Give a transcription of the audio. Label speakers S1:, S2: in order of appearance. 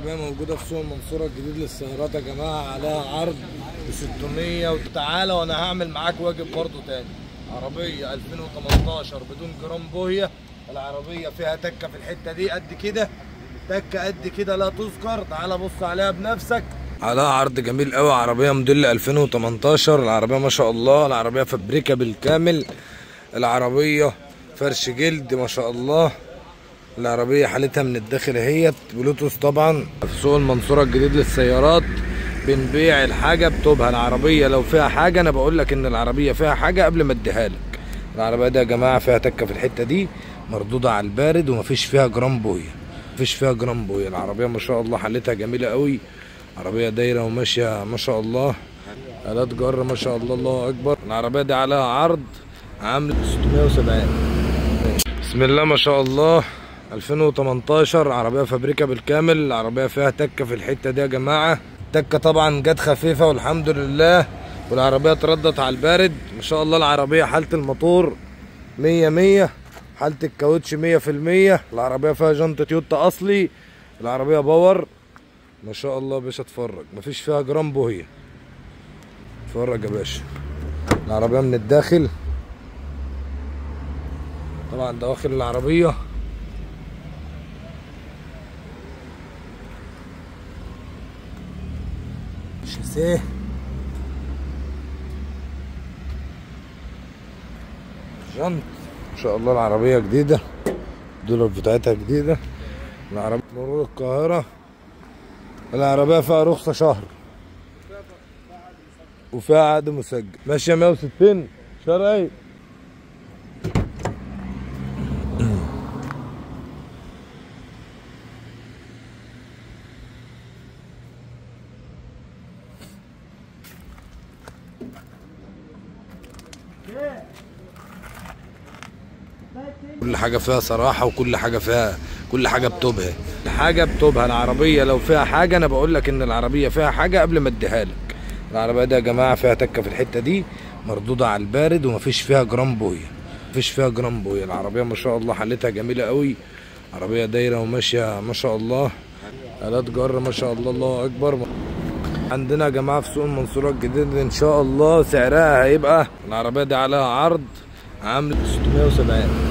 S1: العربية موجودة في سوق المنصورة الجديد للسيارات يا جماعة، عليها عرض ب 600. وتعالى وانا هعمل معاك واجب برضو تاني. عربية 2018 بدون جرام بوهية، العربية فيها تكة في الحتة دي قد كده، تكة قد كده لا تذكر. تعالى بص عليها بنفسك. عليها عرض جميل قوي، عربية موديل 2018، العربية ما شاء الله، العربية فابريكا بالكامل، العربية فرش جلد ما شاء الله، العربية حالتها من الداخل اهيت، بلوتوث طبعا. في سوق المنصورة الجديد للسيارات بنبيع الحاجة بتوبها. العربية لو فيها حاجة انا بقول لك ان العربية فيها حاجة قبل ما اديها لك. العربية دي يا جماعة فيها تكة في الحتة دي، مردودة على البارد، ومفيش فيها جرام بوية، مفيش فيها جرام بوية. العربية ما شاء الله حالتها جميلة قوي، عربية دايرة وماشية ما شاء الله، آلات جر ما شاء الله، الله أكبر. العربية دي عليها عرض عامل 670. بسم الله ما شاء الله، 2018، عربية فابريكا بالكامل، العربية فيها تكة في الحتة دي يا جماعة، تكة طبعا جت خفيفة والحمد لله، والعربية اتردت على البارد ما شاء الله. العربية حالة الموتور 100 100، حالة الكاوتش 100%، العربية فيها جنط تويوتا أصلي، العربية power ما شاء الله يا باشا. اتفرج، مفيش فيها جرام بوهية. اتفرج يا باشا، العربية من الداخل طبعا، دواخل العربية شاسيه، جنط ما شاء الله. العربية جديدة، الدولار بتاعتها جديدة. العربية مرور القاهرة، العربية فيها رخصة شهر وفيها عقد مسجل، ماشية 160 شرعي. كل حاجة فيها صراحة، وكل حاجة فيها، كل حاجة بتبهى، حاجة بتبهى. العربية لو فيها حاجة أنا بقول لك إن العربية فيها حاجة قبل ما أديها لك. العربية دي يا جماعة فيها تكة في الحتة دي، مردودة على البارد، ومفيش فيها جرام بوهية، مفيش فيها جرام بوهية. العربية ما شاء الله حالتها جميلة قوي، عربية دايرة وماشية ما شاء الله، آلات جر ما شاء الله، الله أكبر. عندنا يا جماعة في سوق المنصورة الجديد إن شاء الله سعرها هيبقى، العربية دي عليها عرض عامل 670.